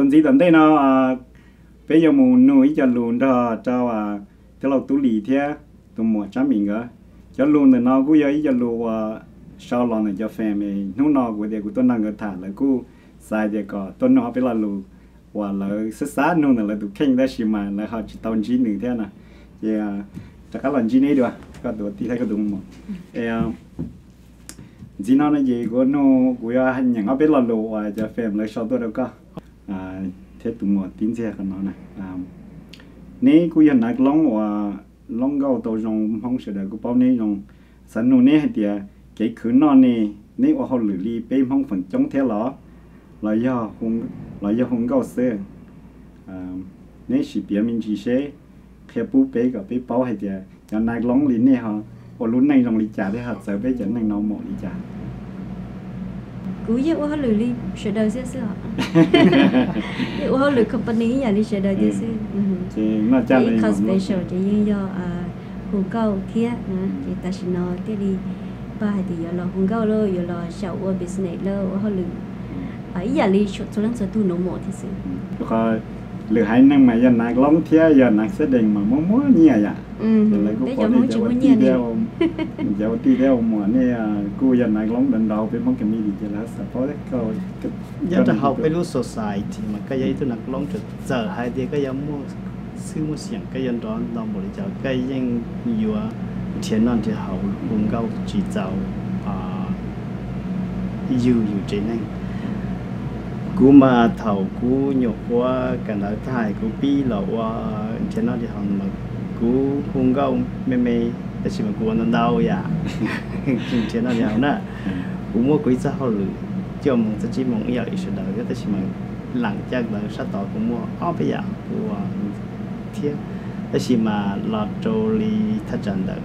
Ntxiv tom ntej no peb yuav mus nug ib co lus nrog rau tij laug Tub Lis thiab tus muam Tsab Mim nkawd. Cov lus ntawm no kuj yog ib co lus uas sau los ntawm cov fans. Hnub no kuv tias kuv tuaj nrog nkawd tham, lawv kuj xav tias kom tuaj nug ob peb lo lus uas lawv xav xav nug ntawm lawv tus kheej tab sis mas lawv ho tsis tau ntsib nws thiab no. Ces rov qab los ntsib neb dua, koj tus tij thiab koj tus muam. Ntxiv no no ces kuv nug, kuv yuav nyeem ob peb lo lus uas cov fans lawv sau tuaj rau koj thiab tus muam tib ntxiag qhov no na. Neb kuj yog nav loob uas loob nkauj tau zoo, Hmoob sawv daws kuj paub neb zoo. Xav nug neb hais tias kev khwv noj ne, neb ua hauj lwm li peb Hmoob feem coob thiab los, los yog hu nkauj xwb? Neb sim piav me ntsis seb, qhia pub peb kom peb paub hais tias cov nav loob li nej ho ua lub neej zoo li cas thiab ho txawv peb cov neeg no mus li cas. Kuv yeej ua hauj lwm li sawv daws xwb xwb os. Yeej ua hauj lwm company ib yam li sawv daws tiag xwb. Ib qho special ces yeej yog hu nkauj thiab. Ces tam sim no thiaj li pab hais tias yuav los hu nkauj lawm, yuav los xyaum ua business lawm, ua hauj lwm ib yam li txhua leej txhua tug no mus thiab xwb. Rau qhov lwm haiv neeg mas yog nav loob thiab yog nav xab dees mas muaj muaj nyiaj yom. Ces lawv kuj pom nej cov ua tij thiab, cov ua tij thiab ua muam nej kuj yog nav loob ntau ntau peb Hmoob community ces lawv xav paub. Nyob rau hauv peb lub society mas koj yog ib tug nav loob, txawm hais tias koj yuav muaj xwb muaj xiam, koj yuav nrov ntau npaum li cas los koj yeej yuav nrhiav noj nrhiav haus hu nkauj tsis txaus yug yus tsev neeg. Kuv mas thaum kuv nyuam qhuav kawm ntawv tag kuv pib los ua nrhiav noj nrhiav haus mas kuv hu nkauj me me, tab sis mas kuv ua ntau ntau yam nrhiav noj nrhiav haus na. Kuv muab kuv ib txoj hauj lwm cuaj moos txog tsib moos ib yam li sawv daws, tab sis mas leej caj ntawd sab tod kuv muaj ob peb yam ua thiab. Tab sis mas los rau li thaj tsam ntawm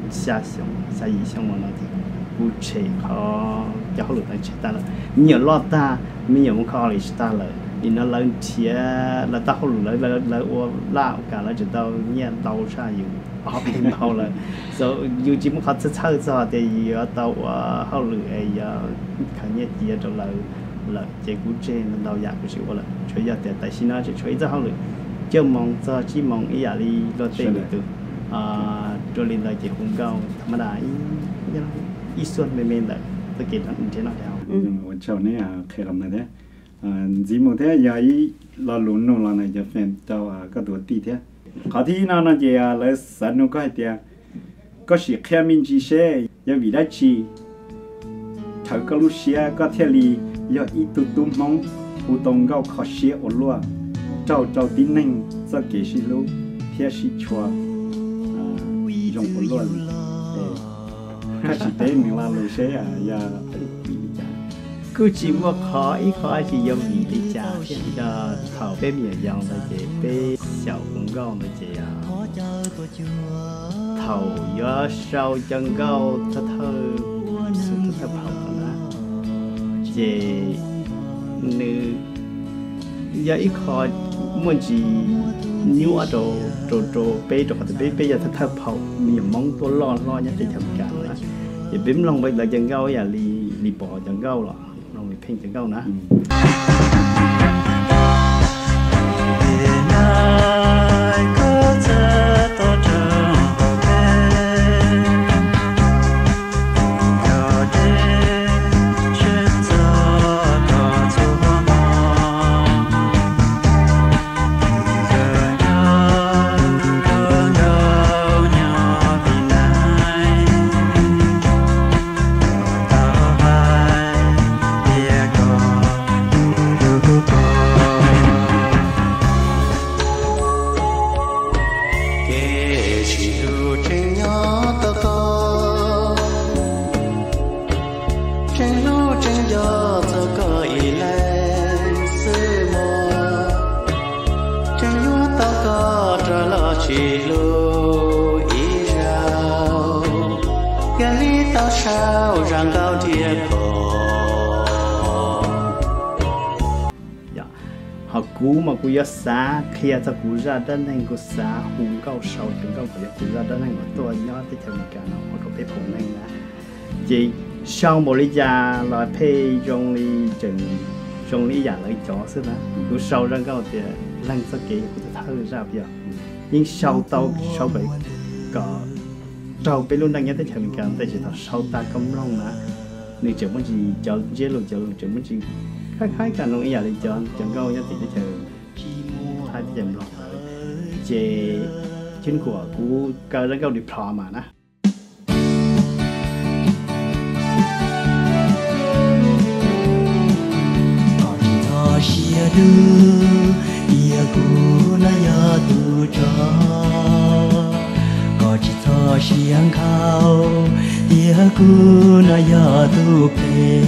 xya xyoo, xya yim xyoo los no ces kuv tshem qhov cov hauj lwm ntawd tshem tag lawm. Me nyuam loj tag, me nyuam mus kho li tsis tag lawm, nim no lawv nrhiav lawv tau hauj lwm, lawv ua laj kam lawv tseem tau nyiaj ntau tshaj yus ob peb npaug lawm. So yus tsis muaj qhov txhawj txhawj txog tias yus yuav tau ua hauj lwm es yuav khaws nyiaj cia rau lawv lawm, ces kuv tseg ntau yam kuv tsis ua lawm. Tsuas yog tias tam sim no tseem tshuav ib txoj hauj lwm cuaj moos txog tsib moos ib yam li luag tej lwm tus. Dua li ntawd ces hu nkauj tham ma das ib suab me me ntawm txoj kev nrhiav noj nrhiav haus. Ua tsaug neb qhia qhov ntawd thiab. Ntxiv mus thiab yog ib lo lus nug los ntawm cov fans rau koj tus ua tij thiab. Qhov thib ib no no ces lawv xav nug koj hais tias koj sim qhia me ntsis seb yog vim dab tsi rhawv koj lub siab koj thiaj li yog ib tug tub Hmoob hu tau nkauj kho siab ua luaj, raug rau tib neeg txoj kev sib hlub thiab sib tshua zoo ua luaj li. Koj sim teb nws lo lus seb yog vim li cas. Kuj tsis muaj qhov ib qho dab tsi yog vim li cas thiab. Yog thaum peb me nyuam yaus ntawd ces peb xyaum hu nkauj ntawd ces thaum yuav sau cov nkauj thawj thawj, thawj thawj phaum na, ces nws yog ib qho muaj ntsis nyuaj rau, rau, rau peb, rau qhov tias peb, peb yog thawj thawj phaum me nyuam Hmoob tuaj loj hlob nyob teb chaws Amelikas na, ces peb mloog peb lawv cov nkauj ib yam li, li pom cov nkauj los mloog li pheej cov nkauj na. Kev sib hlub tseem nyob tau koj, tseem hlub tseem nco txog koj ib leeg xwb mog. Tseem yuav tau koj rov los sib hlub ib zaug, yog li tau sau zaj nkauj nrhiav pom. Ho kuv mas kuv yuav xav qhia txog kuv zaj dab neeg, kuv xav hu nkauj sau cov nkauj kom yog kuv zaj dab neeg uas tuaj nyob teb chaws Amelikas no ua rau peb phoom neeg na. Ces sau npaum li cas los pheej zoo li tseem zoo li ib yam lawv cov xwb na. Kuv sau zaj nkauj tias leej txoj kev yog kuv tus thawj zaj, yog yeej sau tau, sau kom, kom raug peb lub neej nyob teb chaws Amelikas, tab sis thaum sau tag koj mloog na, nws tseem muaj ntsis cov ntsiab lus, cov lus tseem muaj ntsis khaib khaib kaj no ib yam li cov, cov nkauj nyob tim teb chaws Thaib, teb chaws Nplog. Ces Ceeb Kuam, kuv kaw zaj nkauj Diploma na. Koj tsis txhob siab dub, tias kuv no yog tus tsov. Koj tsis txhob siab nkhaus, tias kuv no yog tus phem.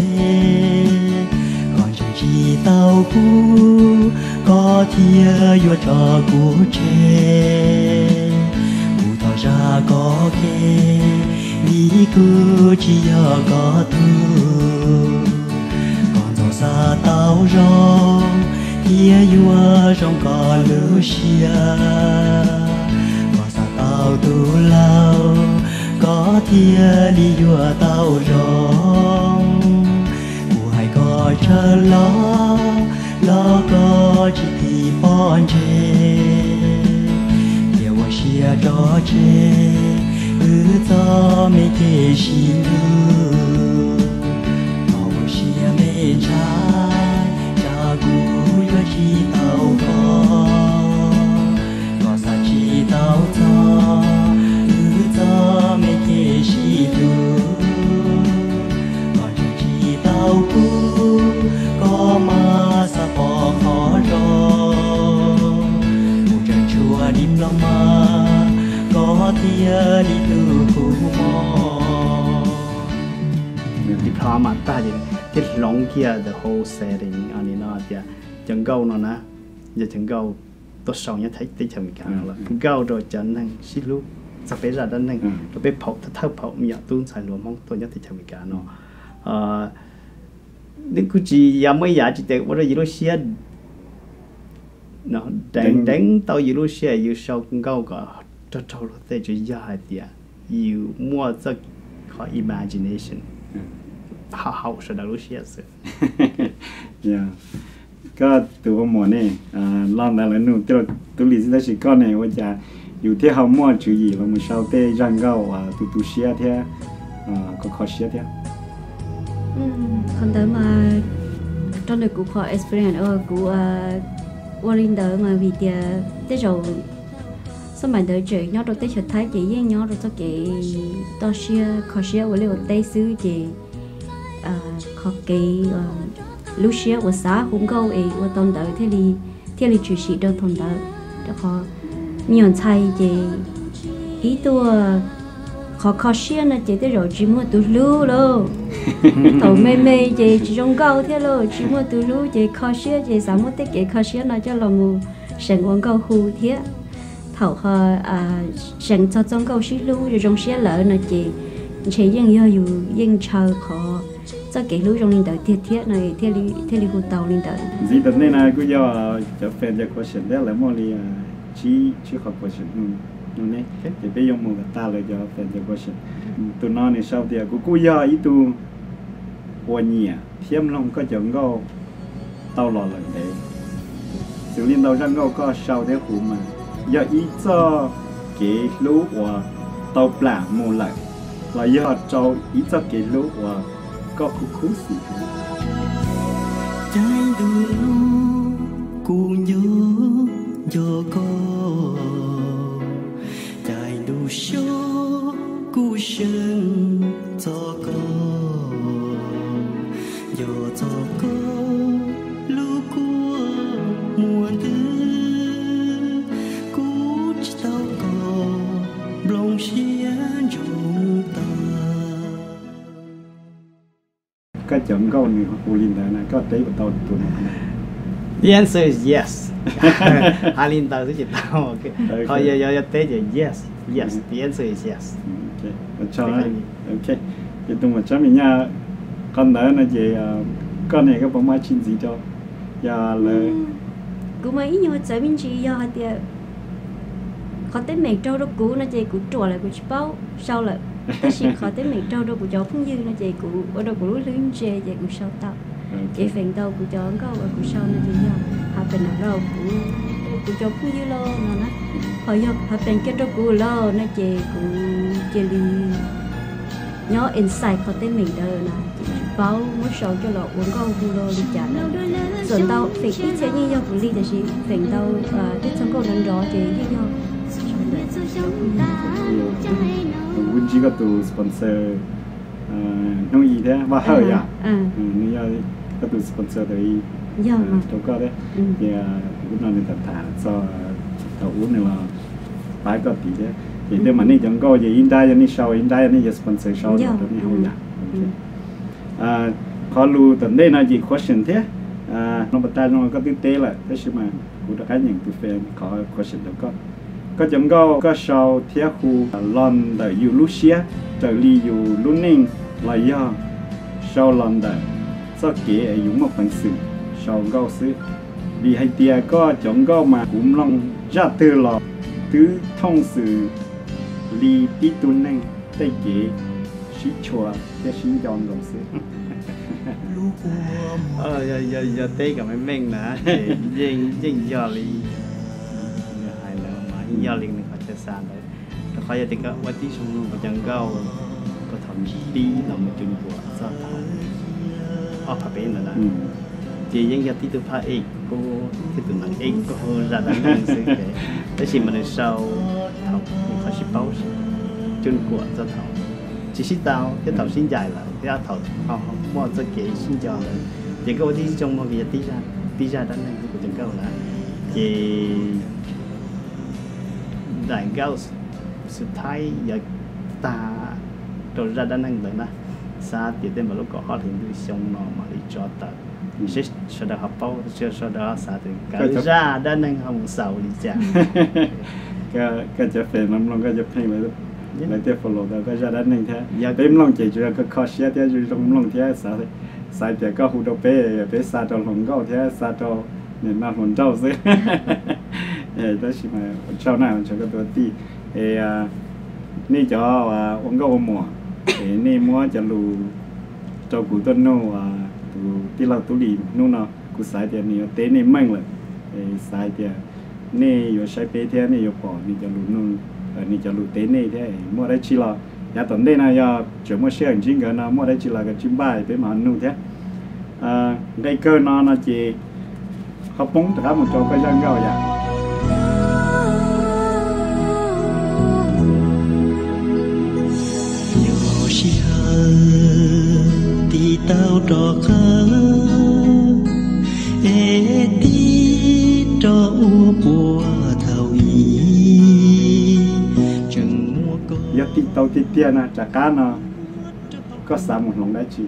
Koj ntseeg tsis tau kuv, koj thiaj yuav tso kuv tseg. Kuv thov zam koj kev, vim kuv tsis yog koj tug. Koj ntxov xav tau zoo, thiaj yuav zoo koj lub siab. Koj xav tau tus laug, koj thiaj li yuav tau zoo. Kuv hais koj tsawg los, los koj tsis tim pom ntsej. Thiaj ua siab tso tseg, wb txoj me kev sib hlub. Koj ua siab me ntshai, tsam kuv yuav tsis tau koj. Koj xav tsis tau txog, wb txoj me kev sib hlub. Koj ntseeg tsis tau kuv, koj mas xav pom qhov zoo. Kuv tseem tshuav diploma, koj thiaj li tu kuv mob. Diploma tag ces thiaj hloov kiag the whole setting li no tias cov nkauj no na, yog cov nkauj tuaj sau nyob teb chaws Amelikas no los nkauj rau cov neeg sib hlub txog peb zaj dab neeg, rau peb phaum thawj phaum me nyuam tub ntxhais hluas Hmoob tuaj nyob teb chaws Amelikas no. Nws kuj tsis yog muaj ib yam tsis tes ua rau yus lub siab deev, deev tau yus lub siab yus sau nkauj kom raug raug luag tej, tsuas yog hais tias yus muaj txoj qhov imagination haum sawv daws lub siab xwb. Koj tus ua muam ne, los ntawd lawv nug tij laug Tub Lis xwb, tab sis koj ne ua cas yus thiaj ho muaj tswv yim los mus sau tej zaj nkauj uas tu tu siab thiab kho kho siab thiab? Qhov ntawd mas rau ntawm kuv qhov experience uas kuv ua li ntawd mas vim tias tej zaum xab maim ntawd tseem nyob rau teb chaws Thaib ces yeej nyob rau txoj kev toj siab kho siab ua liaj ua teb xwb ces qhov kev lub siab uas xav hu nkauj es ua tau ntawd thiaj li tshwm sim rau thaum ntawd. Rau qhov me nyuam ntxhais ces ib tuaj qhov kho siab no ces tej zaum tsis muaj tus hlub lauj. Thaum me me ces tsis zoo nkauj thiab lauj, tsis muaj tus hlub ces kho siab ces xav muab tej kev kho siab no coj los mus seem ua nkauj hu thiab. Thaum ho seem txog txoj nkauj sib hlub zoo zoo siab lawm no ces ntshe yeej yog yus yeej ntshaw qhov txoj kev hlub zoo li ntawd tiag thiab no thiaj li hu tau li ntawd. Ntxiv tom ntej no kuj yog cov fan cov question thiab, lawv muaj li tsib qhov question no ne, ces peb yuav mus kom tag lawv cov fan cov question. Tus no nws sau tias kuv kuj yog ib tug uas nyiam thiab mloog koj cov nkauj tau los lawm ntev. Xws li ntau zaj nkauj koj sau thiab hu mas yog ib txoj kev hlub uas tau plam mus lawm los yog rau ib txoj kev hlub uas koj khub khub xim? Caij ntuj lub kuv nco nco koj, caij ntuj xyoo kuv seev txog koj, nco txog koj lub kua muag ntws, kuv tsis tau koj nplooj siab ntsoov tag. Koj cov nkauj nws hu li ntawd na, koj teb puas tau tus no? The answer is yes. Hais li ntawd xwb ces tau. Ho yog, yog teb ces yes, yes, the answer is yes. Ces tus muam Tsab Mim Nyaj, qhov ntawd no ces koj ne koj puas muaj dab tsi ntxiv rau? Yog lawv, kuv mas ib nyuag txawv me ntsis yog hais tias qhov teeb meem raug rau kuv no ces kuv ruam lawm kuv tsis paub sau lawm, tab sis qhov teeb meem raug rau kuv cov phooj ywg no ces kuv ua rau kuv lub hlwb ntse ces kuv sau tau. Ces feem ntau kuv cov nkauj uas kuv sau no ces yog happen rau kuv, kuv cov phooj ywg los no na, ho yog happen kiag rau kuv lawm no ces kuv cia li nyob inside qhov teeb meem ntawd na, ces tsis paub muab sau coj los ua nkauj hu los li cas na. Txawm ntau feem ib txhia yeej yog kuv li, tiam sis feem ntau tej txoj nkauj nrov nrov ces yeej yog. Kuv ntsib koj tus sponsor hnub i thiab, Vaj Hawj yom, nws yog koj tus sponsor ntawd rau koj thiab. Ces kuv no nws tham tham txog thaum ub nws los pab koj tid thiab. Ces tej mas nej cov nkauj ces ib nrab yog nej sau, ib nrab yog nej cov sponsor sau rau nej hu yom. Qhov lus tom ntej no ces question thiab, no pas tas zoo koj twb teb lawm tab sis mas kuv rov qab nyeem tus feem qhov question rau koj. Koj cov nkauj koj sau thiab hu los ntawm yus lub siab raws li yus lub neej los yog sau los ntawm txoj kev es yus muaj peev xwm sau nkauj xwb? Vim hais tias koj cov nkauj mas kuv mloog zaj twg los twb thooj xwm li tib tug neeg tej kev sib tshua thiab sib nco nkaus xwb. Yog teb kom meej meej na, ces yeej yog li, nws hais ntawd mas yeej yog li nws qhov chaw xav ntawd. Rau qhov yog tias koj ua tib zoo mloog kuv cov nkauj, koj thaum pib los mus cuag nkuam txog thaum ob phav peb ntawd na, ces yeej yog tib tug phab ej kuj thiab tus nees ej kuj hu zaj dab neeg xwb ces, tab sis mas nws sau thaum nws qhov sib paub cuag nkuam txog thaum tsis sib tau thiab thaum sib ncaim lawm thiab thaum muaj txoj kev sib nco lawm, ces koj ua tib zoo mloog kuv yog tib zaj dab neeg kuv cov nkauj na, ces daim nkauj xub thaib yuav tag rau zaj dab neeg ntawd na, xav tias tej npaum lub kaum ob hlis ntuj xyoo no mam li tso tawm, seb sawv daws ho paub, sawv daws ho xav tias koj zaj dab neeg ho mus xaus li cas. Koj cov fans no mloog koj cov pheej lawv thiaj follow tau koj zaj dab neeg thiab. Peb mloog ces tsuas yog koj kho siab thiab zoo zoo mloog thiab xav tias koj hu rau peb, peb xa rau hluas nkauj thiab xa rau niam no hluas nraug xwb. Tab sis mas ua tsaug na, ua tsaug koj tus tij. Es nej cov ua nkauj ua muam, es nej muab cov lus rau kuv tuaj nug tus tij laug Tub Lis hnub no, kuv xav tias nws yuav teb nej meej lawm. Es xav hais tias nej yuav saib peb thiab nej yuav pom nws cov lus nug, nws cov lus teb nej thiab. Muaj dab tsi los yav tom ntej no yog tseem muaj sij hawm ntsib nkawd no muaj dab tsi los koj tsij npaj peb mam nug thiab. Nqe kawg no no ces ho poob rov qab mus rau koj zaj nkauj yom. Yog sij hawm tiv tau rov qab es tig rov ua puag thaum ub tseem muaj koj. Yog tig tau tiag tiag no rov qab no koj xav mus hloov dab tsi?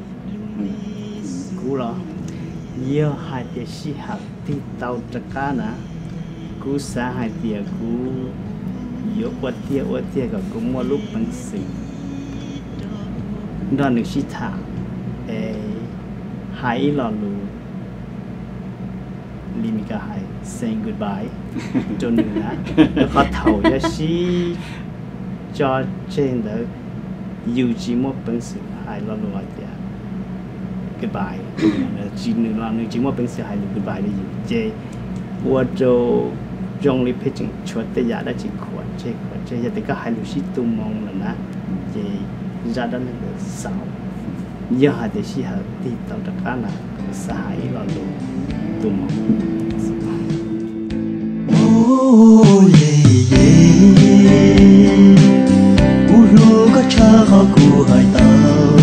Kuv los, yog hais tias sij hawm tig tau rov qab na, kuv xav hais tias kuv yuav ua tiag ua tiag kom kuv muaj lub peev xwm nrog nws sib tham, es hais ib lo lus li Mis Kas hais say goodbye rau nws na, rau qhov thaum yuav sib tso tseg ntawd yus tsis muaj peev xwm hais lo lus hais tias goodbye, tsis, nws los nws tsis muaj peev xwm hais lus goodbye rau yus ces ua rau zoo li pheej tseem tshuav tej yam dab tsi khuam tseg khuam tseg. Yog tias koj hais lus sib tu moo lawm na, ces zaj dab neeg ntawd xaus. Yog hais tias sij hawm tig tau rov qab na, kuv xav hais ib lo lus tu moo. Kuv hlub koj tshaj qhov kuv hais tau,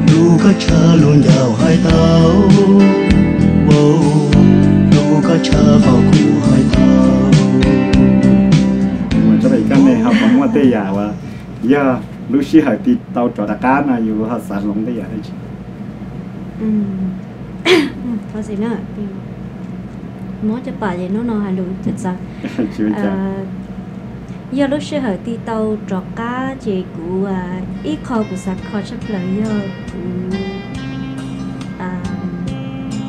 hlub koj tshaj lub ncauj hais tau, hlub koj tshaj qhov kuv hais tau. Mus txog pem koj ne ho puas muaj tej yam uas yog lub sij hawm tig tau rov rov qab no yus ho xav hloov tej yam dab tsi? Thov txim na, mob caj pas ces hnub no hais lus txawv txawv. Yog lub sij hawm tig tau rov qab ces kuv, ib qho kuv xav kho tshaj plaws yog kuv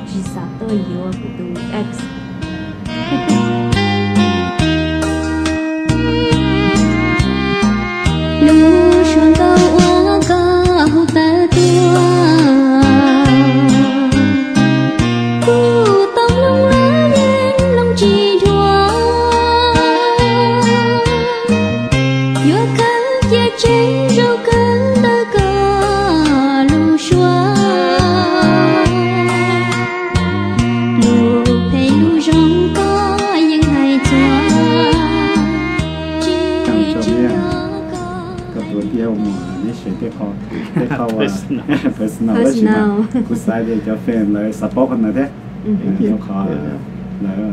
tsis xav tuaj yuav kuv tus ex. Lub suab nkauj uas koj hu tawm tuaj. Phem lus zoo koj yeej hais txog, tsis tsis koj tuav tiab mus neb sev tej qho, tej qho personal, tab sis mas kuv xav tias cov fan lawv xav paub qhov ntawd thiab. Rau qhov lawv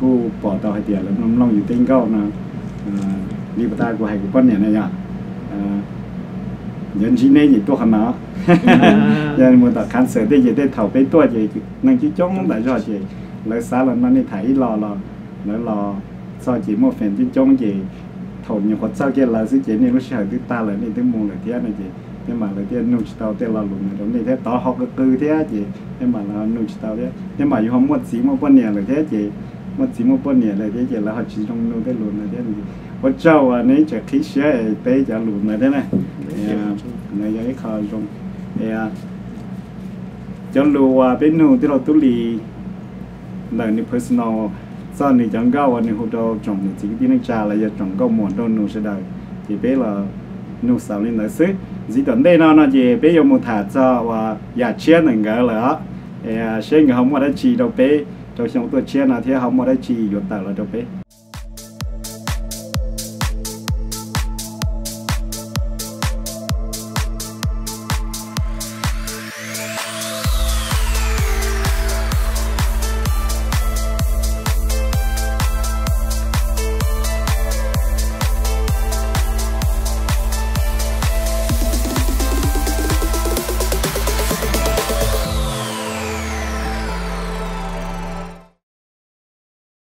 kuj pom tau hais tias lawv mloog mloog yus tej nkauj no, li puas tas kuv hais kuv poj niam na yog, yuav ntsib neb ces tuaj qhov no. Yog mus tom khab xawm tej ces tej thaum peb tuaj ces neeg coob coob ntam zog ces lawv xav los nrog nej tham ib los los lawv los txog ces muaj fan coob coob ces thaum nyuam qhuav txog kiag lawv xwb ces nej lub sij hawm twb tag lawm nej twb mus lawm thiab no ces tej mam lawv thiaj nug tsis tau tej lo lus ntawd rau nej thiab, tod ho qw qw thiab ces tej mam lawv nug tsis tau thiab, tej mam yus ho muaj txiv muaj poj niam lawm thiab ces muaj txiv muaj poj niam lawm thiab ces lawv ho tsis zoo nug tej lus ntawd thiab. Ua tsaug uas nej tseem qhib siab es peb cov lus ntawd thiab na. Ntawd yog ib qho zoo. Cov lus uas peb nug tij laug Tub Lis ntawm nws personal txog nws cov nkauj uas nws hu rau tsoom niam txiv kwv tij neej tsa los yog tsoom nkauj muam nraug nus sawv daws, ces peb los nug xaus li ntawd xwb. Ntxiv tom ntej no no ces peb yuav mus tham txog uas yam tshiab ntawm nkawd lawm os. Seb nkawd ho muaj dab tsi rau peb rau xyoo tuaj tshiab no thiab ho muaj dab tsi yuav tawm los rau peb.